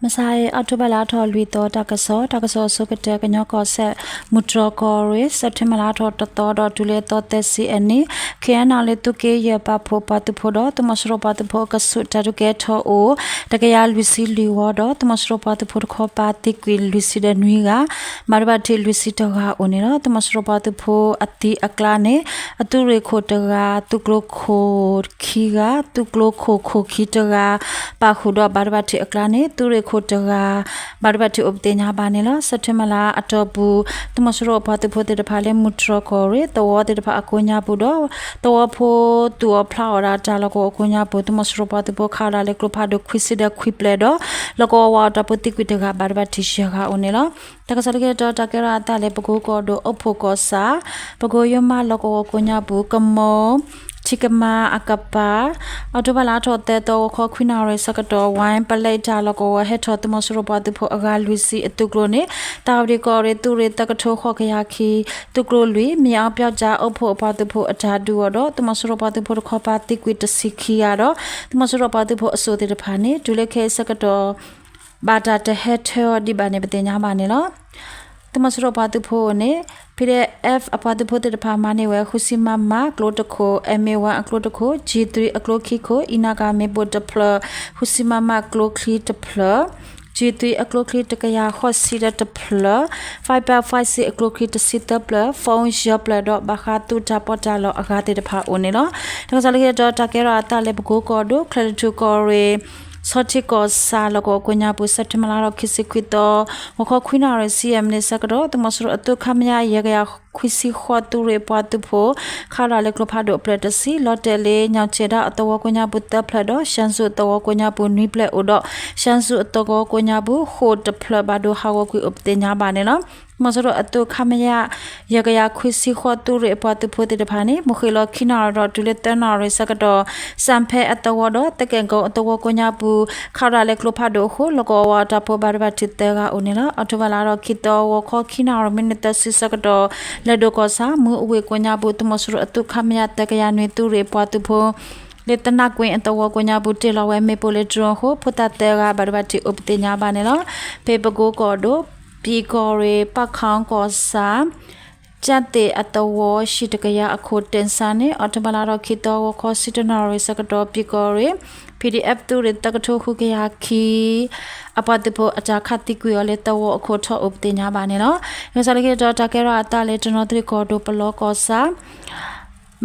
မဆါအံၤ အီးထိဘၢၣ်လါထီၣ်လွံၢ်သီ တၢ်ကစီၣ်, တၢ်ကစီၣ်အဆိကတၢၢ် ကညီကီၢ်စဲၣ် မုၢ်တြီၢ်ကီၢ်ရ့ၣ် စဲးပထ့ဘၢၣ်လါထီၣ်တသီဒီးတုၤလၢသီသၢဆံအနံၤ ခ့ၣ်အဲၣ်နၣ်လ့ၣ် သုးက့ယဲၢ်ပာ်ဖှိၣ်ပှၤသုးဖိဒီး သုးမီၤစိရိၤပှၤသုးဖိအကဆူး တၢ်ဒုးကဲထီၣ်အိၣ် တကယၤလွံၢ်ဆံလွံၢ်ဝီဒီး သုးမီၤစိရိၤပှၤသုးဖိတခီပၤသံကွံာ်လွံၢ်ဆံဒီးနွံဂၤ ဘၣ်ဒိဘၣ်ထံးလွံၢ်ဆံတဂၤအိၣ်န့ၣ်လီၤ. သုးမီၤစိရိၤပှၤသုးဖိအသံအကျါန့ၣ် အသုးရ့ၣ်ခိၣ်တဂၤ, သုးကျိၤခိၣ်ခံဂၤ, သုးကျိၤခိၣ်ခိၣ်ခံတဂၤ ပာ်ဃုာ်ဒီးဘၣ်ဒိဘၣ်ထံးအကျါန့ၣ် သုးရ့ၣ်ခိၣ်တဂၤ ဘၣ်ဒိဘၣ်ထံးအိၣ်ပသ့ၣ်ညါဘၣ်န့ၣ်လီၤ. စဲးပထ့ဘၢၣ်လါအတီၢ်ပူၤ သုးမီၤစိရိၤအပှၤသုးဖိသ့ၣ်တဖၣ်လၢမုၢ်တြီၢ်ကီၢ်ရ့ၣ် သဝီသ့ၣ်တဖၣ်အကိးညါပူၤဒီး သဝီဖိသူၣ်အီၣ်ဖျးအီၣ်ဒီးတၢ်လီၢ်ကဝီၤအကိးညါပူၤ သုးမီၤစိရိၤပှၤသုးဖိခးဒၣ်လၢကျိဖးဒိၣ်ခွံဆံဒီးခွံဖျၢၣ်ဒီး လီၢ်ကဝီၤဝးအီၣ်တၢ်ဖိသံကွံာ်တဂၤ ဘၣ်ဒိဘၣ်ထံးယဲၢ်ဂၤအိၣ်န့ၣ်လီၤ. တၢ်ကစီၣ်လၢခံတတီၤ တၢ်ကဲထီၣ်အသးလၢပကိကီၢ်ဒိၣ် အိၣ်ဖှိၣ်ကီၢ်ဆၣ် ပကိယိမးလီၢ်ကဝီၤကိးညါပူၤ ကမိၢ် ထံကမါအကပၤ အီးထိဘၢၣ်လါထီၣ်သၢသီ ဂီၤခီခွံနၣ်ရံၣ်ဆၢကတီၢ် ဝဲပလဲတၢ်လီၢ်ကဝီၤဟဲထီၣ် သုးမီၤစိရိၤပှၤသုးဖိအဂၤလွံၢ်ဆံအသုးကျိၤန့ၣ် တၢ်ဝံၤဒံးကီၢ်ရ့ၣ် သုးရ့ၣ်သၢကထိဃိးကယၤခံ သုးကျိၤလွံၢ် မ့ၢ်အီပျီကၠါ အိၣ်ဖှိၣ်အပှၤသုးဖိအတၢ်ဒုးအီၤဒီး သုးမီၤစိရိၤပှၤသုးဖိတခီပၤသံကွံာ်တဆံခံဂၤဒီး သုးမီၤစိရိၤပှၤသုးဖိအစိၣ်သ့ၣ်တဖၣ်န့ၣ် တုၤလၢခဲအံၤဆၢကတီၢ် ဘၣ်တၢ်တဟဲထၢအီၤဒံးဘၣ်န့ၣ် ပသ့ၣ်ညါဘၣ်န့ၣ်လီၤ. သုးမီၤစိရိၤပှၤသုးဖိန့ၣ် ပီၣ်ဒံၣ်အဲၣ် အပှၤသုးဖိသ့ၣ်တဖၣ်မၤန့ၢ်ဝဲ ဃုဆံ မမ ကျိတခိၣ်, အဲၣ်မ့ၣ်ဝၣ် အကျိတခိၣ်, ကၠံၣ်သွံ အကျိခံခိၣ်, အံးနါကၤမ့ၣ်ပိၢ်တဖျၢၣ်, ဃုဆံ မမ ကျိချံတဖျၢၣ်, ကၠံၣ်သွံ အကျိချံတကယၤဃိးဆံဒီးတဖျၢၣ်, ဖဲပၣ် ဖဲစံ အကျိချံတဆံသၢဖျၢၣ်, ဖီၣ် ယဲၢ်ဖျၢၣ်ဒီး ဘၣ်ဃးသုးတၢ်ပီးတၢ်လီအဂၤသ့ၣ်တဖၣ်အိၣ်န့ၣ်လီၤ. တၢ်ကစီၣ်လၢခံတတီၤ တၢ်ကဲထီၣ်အသးလၢပကိကီၢ်ဒိၣ် ချဲးတထူၣ်ကီၢ်ရ့ၣ် ဆီထံကီၢ်ဆၣ်လီၢ်ကဝီၤကိးညါပူၤ စဲးပထ့ဘၢၣ်လါထီၣ်ခံဆံခွံသီ ဂီၤခီခွံနၣ်ရံၣ်ဆံယဲၢ်မံးနံးဆၢကတီၢ် သုးမီၤစိရိၤအသုးခမရ ယဲၢ်ကယၤခွံဆံဃိး သုးရ့ၣ်ပှၤသုးဖိ ခးဒၣ်လၢကျိဖးဒိၣ်အဖျၢၣ်တဆံ လီၤတဲာ်လၢ ညၣ်ကၠဲၣ်ဒၣ်အသဝီကိးညါပူၤသၢဖျၢၣ်ဒီး ရှမ်းစုအသဝီကိးညါပူၤနွံဖျၢၣ်အိၣ်ဒီး ရှမ်းစုအသဝီကိးညါပူၤ ဃိာ်တဖျၢၣ်ဘၣ်ဒိဟးဂီၤကွံာ်အိၣ်ပသ့ၣ်ညါဘၣ်န့ၣ်လီၤ. သုးမီၤစိရိၤအသုးခမရ ယဲၢ်ကယၤခွံဆံဃိး သုးရ့ၣ်အပှၤသုးဖိသ့ၣ်တဖၣ်န့ၣ် မုၢ်ဃ့ၢ်လီၤခံနၣ်ရံၣ်ဒီးတုၤလၢသၢနၣ်ရံၣ်ဆၢကတီၢ် စၣ်ဖဲအသဝီဒီး သကဲၣ်ကိအသဝီကိးညါပူၤ ခးဒၣ်လၢကျိဖးဒိၣ်အဃိ လီၢ်ကဝီၤဝးအီၣ်တၢ်ဖိဘၣ်ဒိဘၣ်ထံးသၢဂၤအိၣ်န့ၣ်လီၤ. အီးထိဘၢၣ်လါထီၣ်ခံသီ ဂီၤခီခံနၣ်ရံၣ်မံးနံးသၢဆံဆၢကတီၢ် လဲၤဒိၣ်ကီၢ်ဆၣ် မူအဝ့ၢ်ကိးညါပူၤ သုးမီၤစိရိၤအသုးခမရ သၢကယၤနွံ သုးရ့ၣ်ပှၤသုးဖိ လၢသနၢ်ကွ့အသဝီကိးညါပူၤ တ့ၢ်လီၤဝဲမ့ၣ်ပိၢ်လၢ drone အဃိ ဖိသၣ်သၢဂၤ ဘၣ်ဒိဘၣ်ထံးအိၣ်ပသ့ၣ်ညါဘၣ်န့ၣ်လီၤ. ဖဲပကိကီၢ်ဒိၣ် ပၠံၣ်ကီၢ်ရ့ၣ် ပၣ်ခီကီၢ်ဆၣ် ကၠၣ်သ့ၣ်အသဝီ ဟံၣ်တကယၤအခိၣ် တ့ၢ်စၢ်န့ၣ် အီးထိဘၢၣ်လါထီၣ်ခံသီ ဂီၤခီဆံတၢနၣ်ရံၣ်ဆၢကတီၢ် ပၠံၣ်ကီၢ်ရ့ၣ် PDF သုးရ့ၣ်သၢကထိဃုကယၤခံ အပှၤသုးဖိအတၢ်ခးသံကွံာ်အီၤလၢသဝီအခိၣ်ထီၣ်အိၣ်ပသ့ၣ်ညါဘၣ်န့ၣ်လီၤ. တၢ်ကစီၣ်လၢခံတတီၤ တၢ်ကဲထီၣ်အသးလၢတနီသရံၣ်ကီၢ်ဒိၣ် ပလီကီၢ်ဆၣ်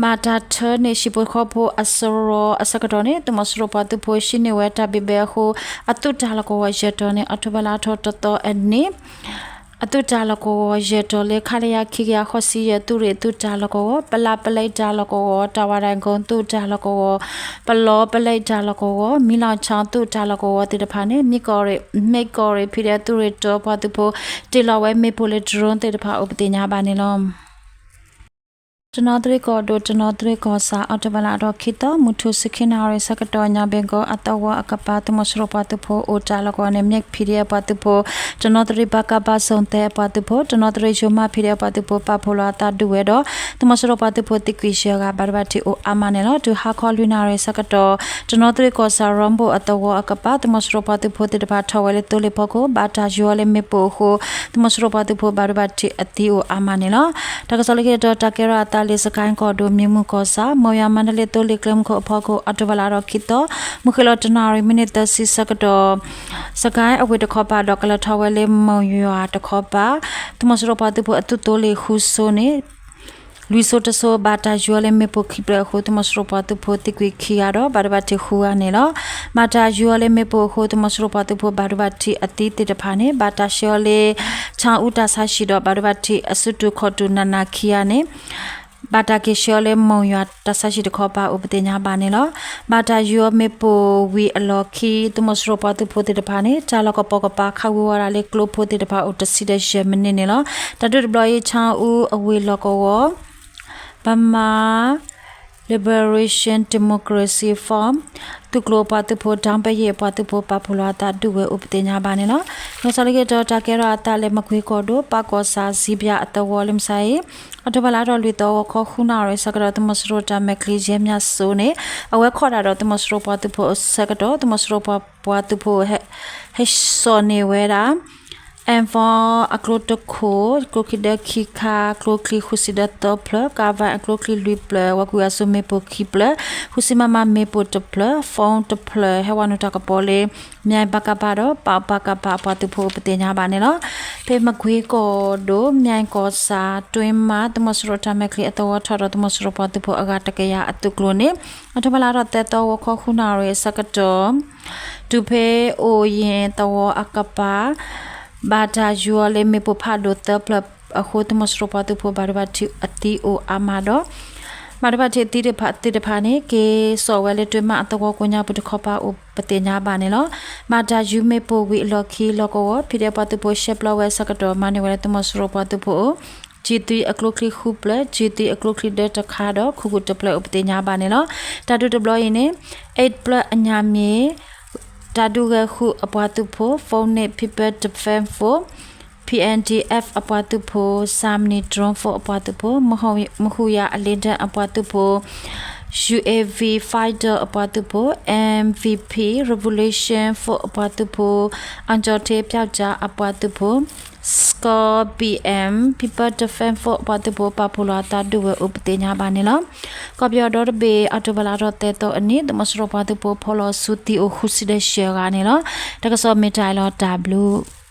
ဘၣ်တၢ်ထၢန့ၢ်ဟံၣ်ဖိဃီဖိအစရီအဆၢကတီၢ်န့ၣ် သုးမီၤစိရိၤပှၤသုးဖိဟံးန့ၢ်ဝဲတၢ်ဘံၣ်ဘဲအဃိ အသုးတၢ်လီၢ်ကဝီၤယဲၢ်တီၤန့ၣ် အီးထိဘၢၣ်လါထီၣ်တသီအနံၤ အသုးတၢ်လီၢ်ကဝီၤယဲၢ်တီၤလၢ ခလရ ခံကယၤဃိးဆံယဲၢ် သုးရ့ၣ်အသုးတၢ်လီၢ်ကဝီၤ, ပလးပလဲတၢ်လီၢ်ကဝီၤ, တၢ်ဝးဒၣ်ကိသုးတၢ်လီၢ်ကဝီၤ, ပလီပလဲတၢ်လီၢ်ကဝီၤ, မံလီၤဆီသုးတၢ်လီၢ်ကဝီၤသ့ၣ်တဖၣ်န့ၣ် မ့ၢ်ကီၢ်ရ့ၣ် မ့ၢ်ကီၢ်ရ့ၣ် PDF သုးရ့ၣ်တီၤပှၤသုးဖိ တ့ၢ်လီၤဝဲမ့ၣ်ပိၢ်လၢ drone သ့ၣ်တဖၣ်အိၣ်ပသ့ၣ်ညါဘၣ်န့ၣ်လီၤ. တနီသရံၣ်ကီၢ်ဒိၣ် တနီသရံၣ်ကီၢ်ဆၣ် အီးထိဘၢၣ်လါထီၣ်ခံသီ မုၢ်ထူၣ်ဆံခံနၣ်ရံၣ်ဆၢကတီၢ် ညၣ်ဘ့ၣ်ကီအသဝီအကပၤ သုးမီၤစိရိၤပှၤသုးဖိအိၣ်တၢ်လီၢ်ကဝီၤန့ၣ် မ့ၢ် PDF ပှၤသုးဖိ, တနီသရံၣ် ပကဖ ဇုန် သၢအပှၤသုးဖိ, တနီသရံၣ် ယိၤမး PDF ပှၤသုးဖိ ပာ်ဖှိၣ်လီၤအသးဒုးဝဲဒီး သုးမီၤစိရိၤပှၤသုးဖိသံကွံာ်ယဲၢ်ဂၤ ဘၣ်ဒိဘၣ်ထံးအိၣ်အါမးန့ၣ်လီၤ. တုၤဟါခီလွံၢ်နၣ်ရံၣ်ဆၢကတီၢ် တနီသရံၣ်ကီၢ်ဆၣ် ရီဘိၣ်အသဝီအကပၤ သုးမီၤစိရိၤပှၤသုးဖိသ့ၣ်တဖၣ်ထီၣ်ဝဲလၢသိလ့ၣ်ဖီခိၣ် ဘၣ်တၢ်ယိၤအီၤလၢမ့ၣ်ပိၢ်အဃိ သုးမီၤစိရိၤပှၤသုးဖိ ဘၣ်ဒိဘၣ်ထံးအသံအိၣ်အါမးန့ၣ်လီၤ. တၢ်ကစီၣ်လၢခံတတီၤ တၢ်ကဲထီၣ်အသးလၢ စကဲၣ်ကီၢ်ဒိၣ် မ့ၢ်မုၢ်ကီၢ်ဆၣ် မိၢ်ယွၤမါတလ့ၣ်သိလ့ၣ်ကျဲမုၢ်ခိၣ်အဖီခိၣ် အီးထိဘၢၣ်လါထီၣ်ခံသီ မုၢ်ဃ့ၢ်လီၤတနၣ်ရံၣ်မံးနံးသၢဆံဆၢကတီၢ် စကဲၣ်အဝ့ၢ်တခီပၤဒီး ကလဲၤထီၣ်ဝဲလၢမိၢ်ယွၤတခီပၤ သုးမီၤစိရိၤပှၤသုးဖိအသုးသိလ့ၣ်ဃုစိန့ၣ် လွံၢ်စိတစိ ဘၣ်တၢ်ယိၤအီၤလၢမ့ၣ်ပိၢ်ခံဖျၢၣ်အဃိ သုးမီၤစိရိၤပှၤသုးဖိသံကွံာ်ခံဂၤဒီး ဘၣ်ဒိဘၣ်ထံးဃုဂၤန့ၣ်လီၤ. ဘၣ်တၢ်ယိၤအီၤလၢမ့ၣ်ပိၢ်အဃိ သုးမီၤစိရိၤပှၤသုးဖိဘၣ်ဒိဘၣ်ထံးအသံသ့ၣ်တဖၣ်န့ၣ် ဘၣ်တၢ်ဆှၢအီၤလၢ ဆၣ်အူတၢ်ဆါဟံၣ်ဒီး ဘၣ်ဒိဘၣ်ထံးအစုတူာ်ခီၣ်တူာ်နးနးခံဂၤန့ၣ် ဘၣ်တၢ်က့ၤဆှၢအီၤလၢမိၢ်ယွၤတၢ်ဆါဟံၣ်တခီပၤအိၣ်ပသ့ၣ်ညါဘၣ်န့ၣ်လီၤ. ဘၣ်တၢ်ယိၤအီၤမ့ၣ်ပိၢ်ဝံၤအလီၢ်ခံ သုးမီၤစိရိၤပှၤသုးဖိသ့ၣ်တဖၣ်န့ၣ် တၢ်လီၢ်ကပိာ်ကပၤခးဝံၤဝဲဒၣ်လၢကျိဖိသ့ၣ်တဖၣ်အိၣ်တဆံဒီးယဲၢ်မံးနံးန့ၣ်လီၤ. တၢ်ဒုးတဘျီအံၤ ဆၣ်အူအဝ့ၢ်လီၢ်ကဝီၤ ပမၤ Liberation Democracy Front သုးကျိၤအပှၤသုးဖိ ဒီဘ့ၣ်ယဲၢ်အပှၤသုးဖိ ပာ်ဖှိၣ်လီၤအသးဒုးဝဲအိၣ်ပသ့ၣ်ညါဘၣ်န့ၣ်လီၤ. လီၤဆီလၢက့ၤဒီးတၢ်ကဲထီၣ်အသးလၢမကွ့ကီၢ်ဒိၣ် ပၢ်ကီၢ်ဆၣ် စံဘျၣ်အသဝီလၢမုၢ်ဆါအံၤ အီးထိဘၢၣ်လါထီၣ်လွံၢ်သီ ဂီၤခီဃုနၣ်ရံၣ်အဆၢကတီၢ် သုးမီၤစိရိၤတၢ်မဲာ်ချံ ယဲၢ်မၠၣ်စိန့ၣ် အဝဲခိးတၢ်ဒီးသုးမီၤစိရိၤပှၤသုးဖိအဆၢကတီၢ် သုးမီၤစိရိၤပှၤသုးဖိ ဟဲစိာ်န့ၢ်ဝဲဒၣ် M four အကျိတခိၣ် ကျိချံဒၢခံခါ ကျိချံဃုဆံဒၢသၢဖျၢၣ် ကၣ်ဝဲၣ်အကျိချံလွံၢ်ဖျၢၣ် ဝဲၤကွံာ်အစိမ့ၣ်ပိၢ်ခံဖျၢၣ် ဃုဆံ MM မ့ၣ်ပိၢ်တဖျၢၣ် phone တဖျၢၣ် ဟဲဝဲနုာ်တၢ်ကပီၤလၢ မၠဲၣ် ပကဖ ဒီး ပကဖ အပှၤသုးဖိအိၣ်ပသ့ၣ်ညါဘၣ်န့ၣ်လီၤ. ဖဲမကွ့ကီၢ်ဒိၣ် မၠဲၣ်ကီၢ်ဆၣ် တွ့မး သုးမီၤစိရိၤတၢ်မဲာ်ချံအသဝီထီၣ်ဒီးသုးမီၤစိရိၤပှၤသုးဖိအဂၤတကယၤအသုးကျိၤန့ၣ် အီးထိဘၢၣ်လါထီၣ်သၢသီ ဂီၤခီဃုနၣ်ရံၣ်အဆၢကတီၢ် တုၤဖဲအိၣ်ယ့ၣ်သဝီအကပၤ ဘၣ်တၢ်ယူၤအီၤလၢမ့ၣ်ပိၢ်ဖးဒိၣ်သၢဖျၢၣ်အဃိ သုးမီၤစိရိၤပှၤသုးဖိဘၣ်ဒိဘၣ်ထံးအသံအိၣ်အါမးဒီး ဘၣ်ဒိဘၣ်ထံးသံသ့ၣ်တဖၣ်န့ၣ် က့ၤစိာ်ဝဲလၢတွ့မးအသဝီကိးညါပူၤတခီပၤအိၣ်ပသ့ၣ်ညါဘၣ်န့ၣ်လီၤ. ဘၣ်တၢ်ယူၤမ့ၣ်ပိၢ်ဝံၤအလီၢ်ခံ လီၢ်ကဝီၤ ဖံးဒဲးပှၤသုးဖိရှဲပျီဝဲအဆၢကတီၢ် မၤန့ၢ်ဝဲလၢသုးမီၤစိရိၤပှၤသုးဖိအိၣ် G three အကျိချံဃုဖျၢၣ် G three အကျိချံဒၢတခါဒီး ခိၣ်ကူၣ်တဖျၢၣ်အိၣ်ပသ့ၣ်ညါဘၣ်န့ၣ်လီၤ. တၢ်ဒုးတဘျီအံၤန့ၣ် eight ဖျၢၣ်အညၣ်မ့ၢ် တၢ်ဒုးဂဲၤဃုာ်အပှၤသုးဖိ Phoenix People Defense Force PNDF အပှၤသုးဖိ Sami Drone Force အပှၤသုးဖိ မဟူယၤအလ့ဒၢၣ်အပှၤသုးဖိ UAV Fighter အပှၤသုးဖိ MVP Revolution Force အပှၤသုးဖိ အင်ကျော်ထေးပျောက်ကျား အပှၤသုးဖိ Score BM People Defense Force အပှၤသုးဖိ ပာ်ဖှိၣ်လီၤအသးဒုးဝဲအိၣ်ပသ့ၣ်ညါဘၣ်န့ၣ်လီၤ. ကီၢ်ပယီၤဒီတဘ့ၣ် အီးထိဘၢၣ်လါထီၣ်သၢသီအနံၤ သုးမီၤစိရိၤပှၤသုးဖိ ဖီၣ်လီၤဆူသံအိၣ်ဃုဆံဒီးယဲၢ်ဂၤန့ၣ်လီၤ. တၢ်ကစီၣ်မ့ၢ်တၢ်အံၤလီၤ တၢ်ဘျုး